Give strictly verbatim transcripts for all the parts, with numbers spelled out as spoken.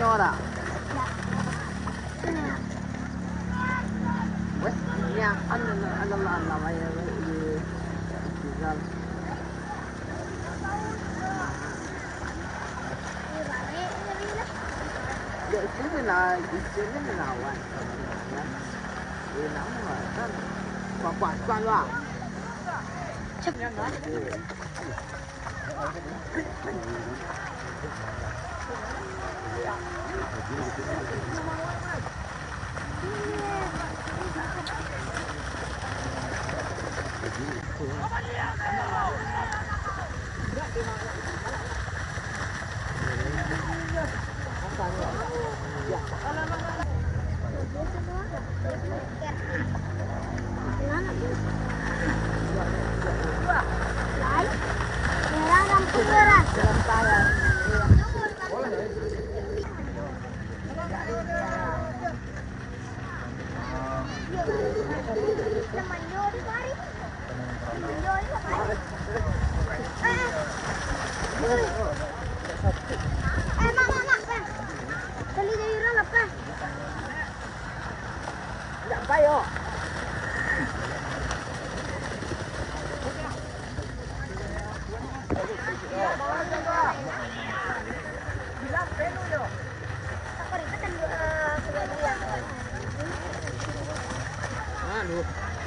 Ora. Wes, ya, Allah, Allah, Allah, ya, ya, ya. Ya, itu lah, itu lah lawan. Ya, nama kan? Bapak kan lah.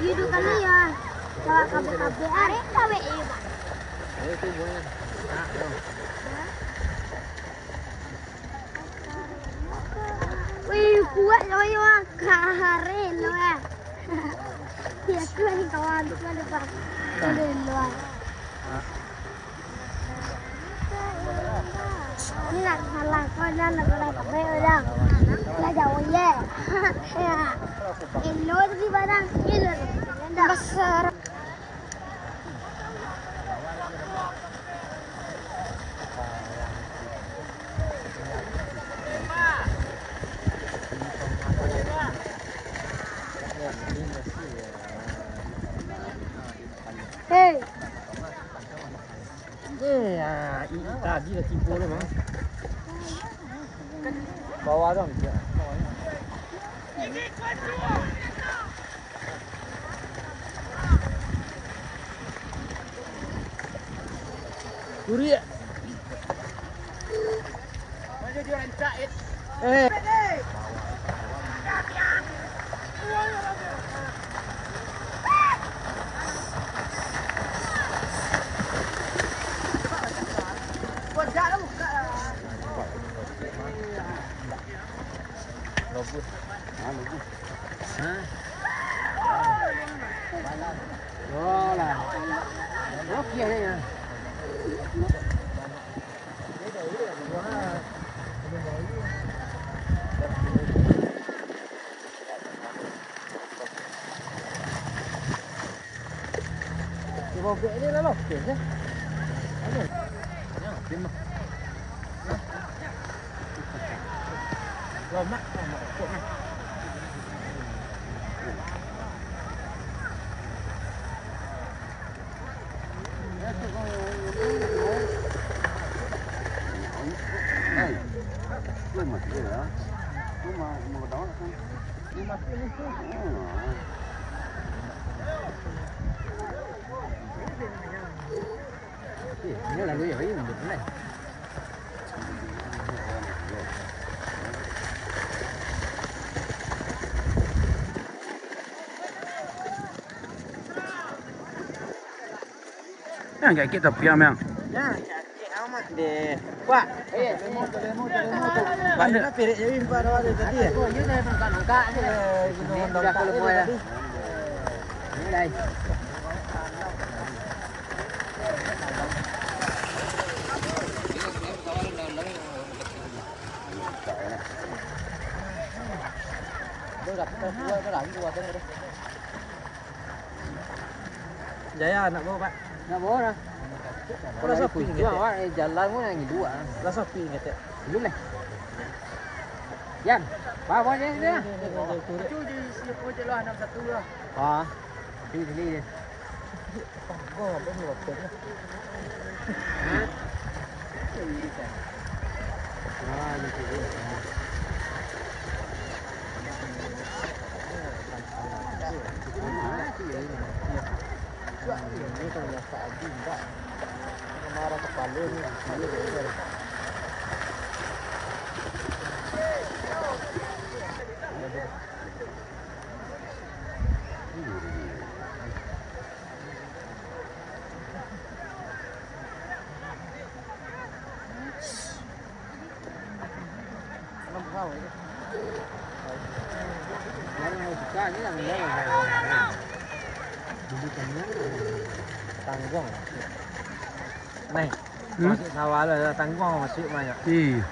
Iyo, duo kali ya. Cawak kabek-kabek, arek kabek, iyo, Pak. Wih, kuat lo yo, kareh lo, eh. Ya, kuat ni kawan, kuat depan. Kuat di luar. Ini nak salah, kau jangan nak kena kabek orang. Lah jauh ye. Ya. Elo tu di barang, elo. Besar. Hei. Eh, ah, i-, tadi lah tibo ni, Bang. Bawah dong. Kurik. Eh. Bagus. Ah, bagus. Hah? Oh lah. Oke aja ya. Robek ni lah lokeh je. Aduh. Ya, terima. Lomak, lomak, lomak. Nah, agak kek tapi, Amang. Nah, sakik amat deh. Wah. Eh, banyak pirik jadi empat orang tadi ya. Oh, iya, saya nangkak-nangkak je. Eh, gunung Dongkak tu tadi. Mulai. Jaya, nak bawa, Pak? Nak bawa lah. Kau lah sapi, Tujuan, Pak, eh, jalan pun yang dua. Lah sapi, kata. Belum lah. Yan, bawa je dia. Itu je isi apa je lah, enam satu lah. Ah, sini, sini je. Oh, apa ni, apa ni? Hah? Tangguang. Naik. Hmm? Masuk sawah lah, tangguang masuk banyak. Hmm.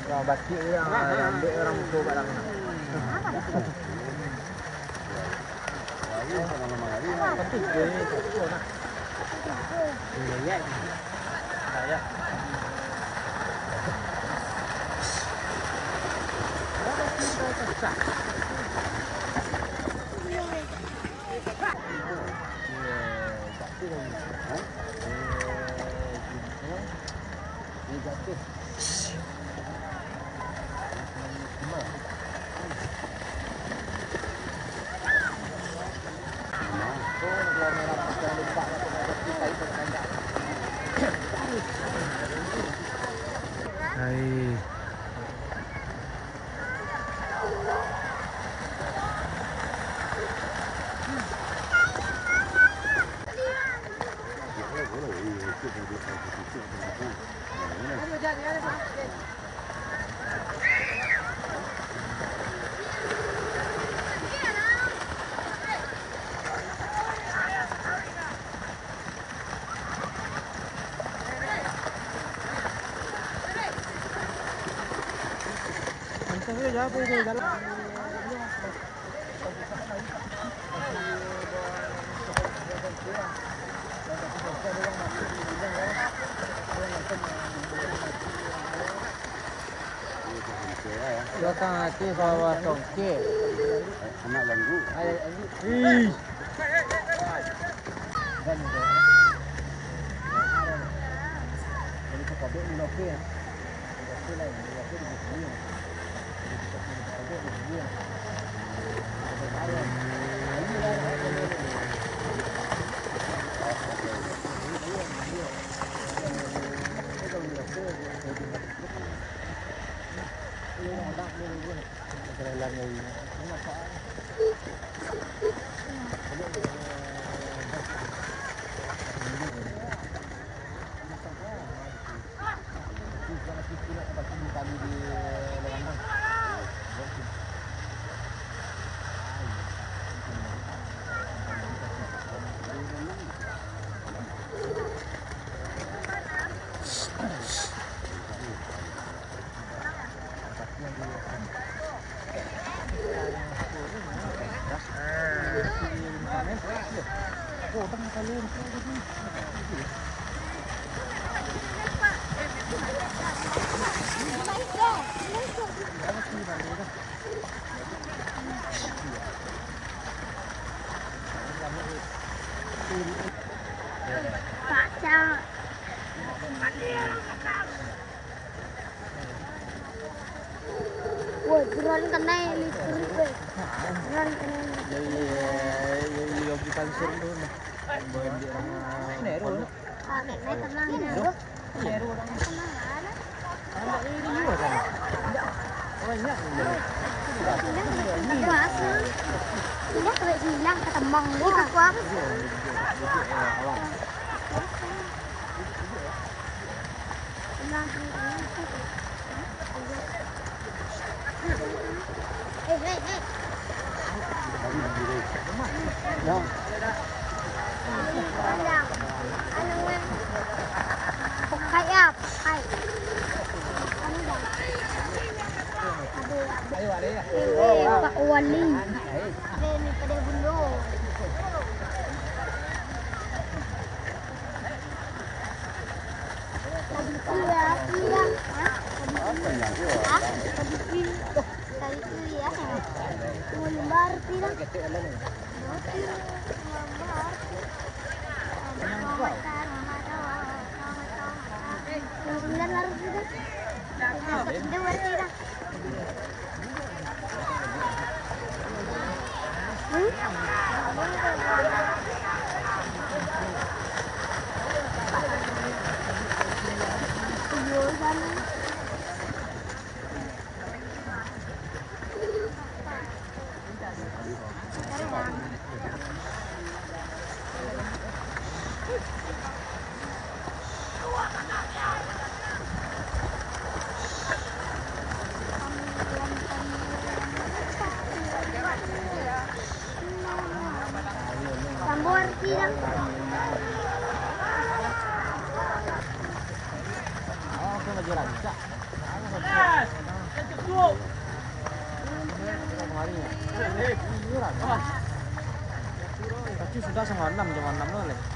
Urang batik urang, ambil urang muko barang. Hai. Belakang hati bawah tongkek. Anak ganggu. Ih. Woi, drone kenai listrik, woi. Drone kenai listrik. Iya, iya, iya, iya, iya, bukan sur dulu. Bukan di orang. Ah, nek naik tenang, nek. Tenang, ada. Tenang, ada. Wah, asal. Tidak, kalau hilang, ketembang. Ih, kaku apa? Pak Wali. Ini pada bulu. Tadi itu ya, iya. Hah? Tadi itu. Hah? Tadi itu. Tadi itu ya. Mau lembar tidak? Tapi sudah sama enam, jam enam lah.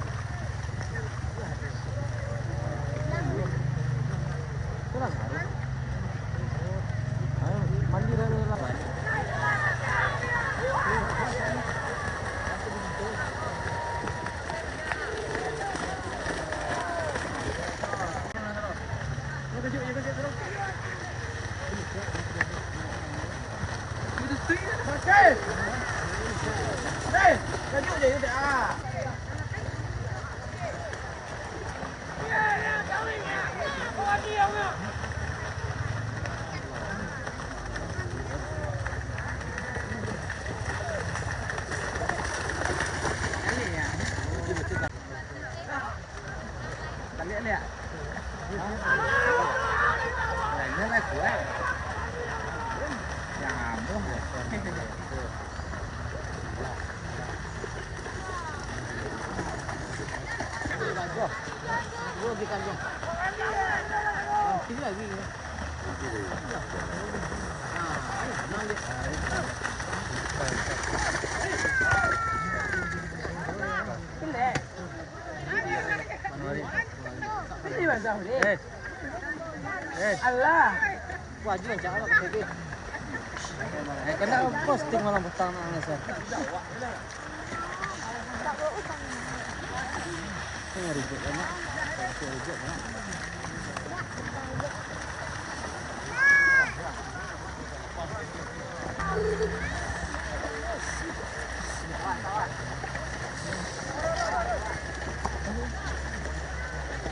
Eh. Eh. Alah. Wah, jual cakap lah, kata dia. Eh, kena posting malam petang nak, Mas, eh. Tengah ribut banyak. Ribut banyak.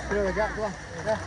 Sudah, Jack, tuh. Sudah.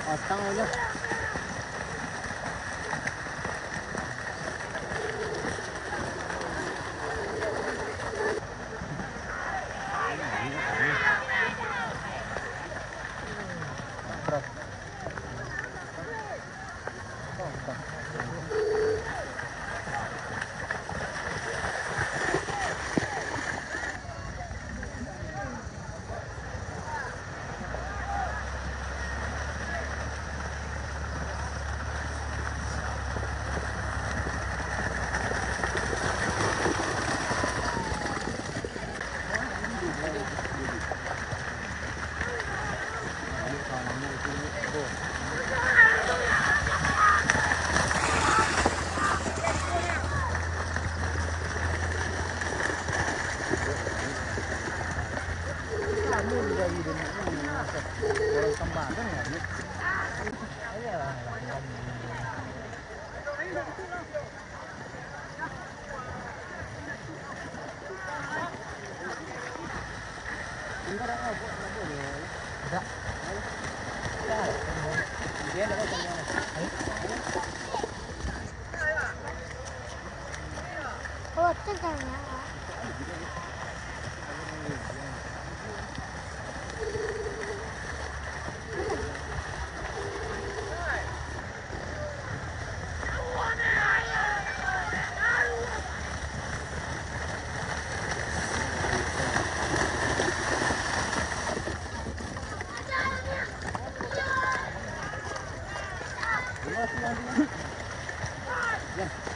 Pasang aja.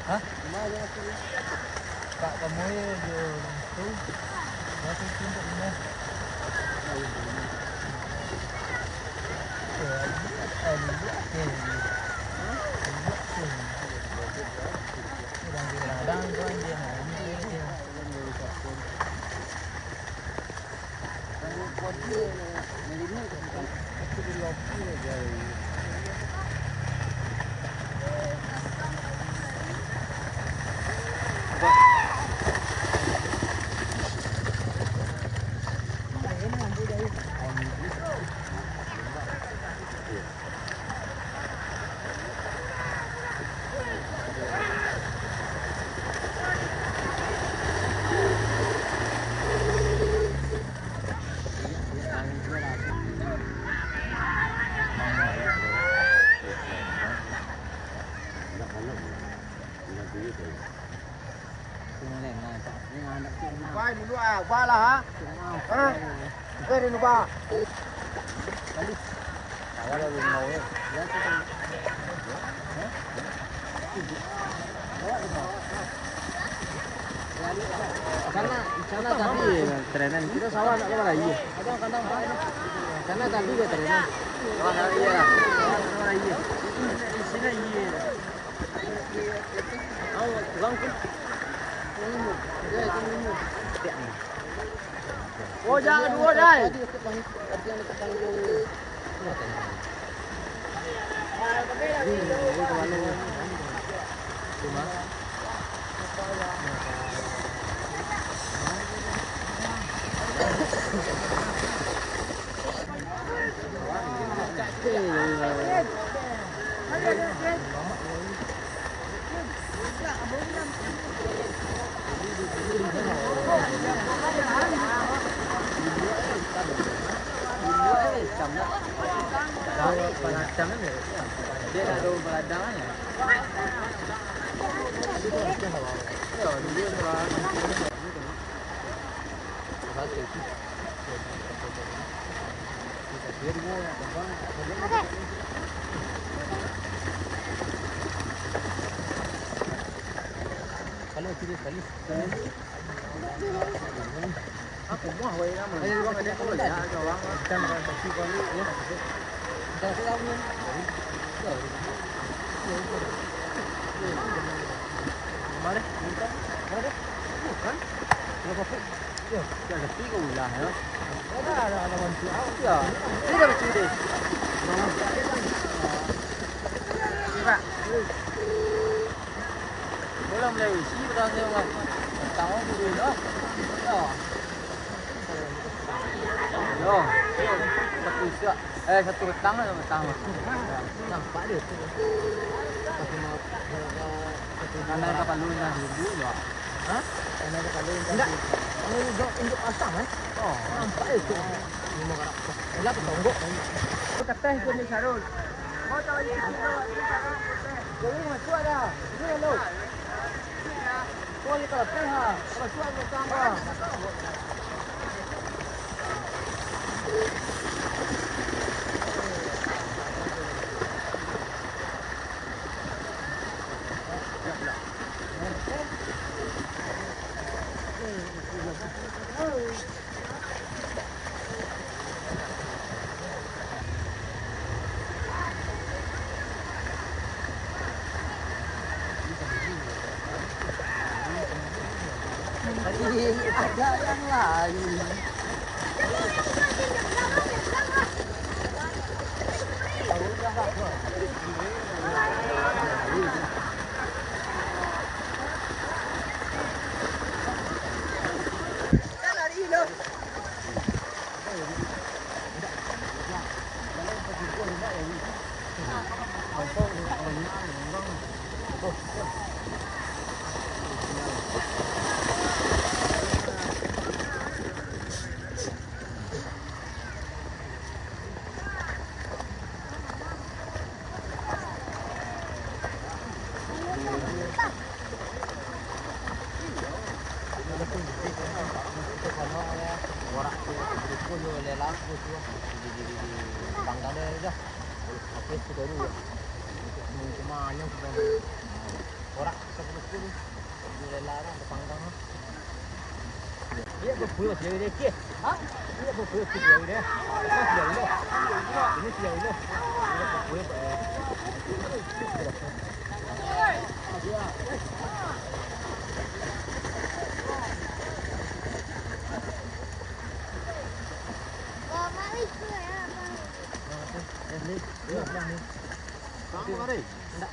Hah? Pak Kamoy di situ. Ya, situ untuk ini. Ubah dulu ah, ubah lah ah. Hah? Eh, dia ubah. Sana, sana tadi trenan. Kita sawah nak ke mana? Iya. Sana tadi dia trenan. Sawah nak, iya lah. Sawah nak ke mana? Iya. Di sini, iya. Oh, jangan dua, Dai. Mari, minta. Mari. Bukan? Kalau pakai, ya, ya, sepi kau ulah, ya. Ada, ada, ada bantu. Ya, ini dah bantu deh. Ini, Pak. Bola mulai isi, pada saya, Pak. Tahu dulu, ya. Ya. Yo, yo, Isuak, eh, satu petang lah, satu petang lah. Nampak dia tu. Pas mau, eh, satu Kanai dua kapalo indak seribu juo. Hah? Kanai kapalo indak seribu. Kalau indak, indak pasang, eh? Oh. Nampak dia tu. Lima ratus. Alah, tu tonggok. Kateh tu ni, Sarul. Jadi, masuk ada. Ini, hello. Ada yang lain. Iyo, batua masih jauah deh. Ha? Iyo, batua masih jauah deh. Masih jauah deh. Ini masih jauah deh. Iyo, batua, Pak. Iyo, iyo. Kamu kemari? Ndak.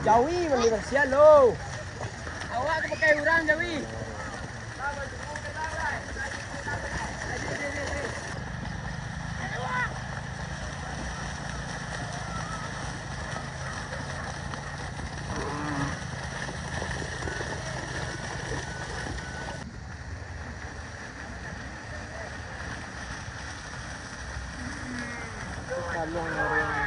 Jawi mandi bersihan lo. Awak tu pakai urang, Jawi. Kalong orang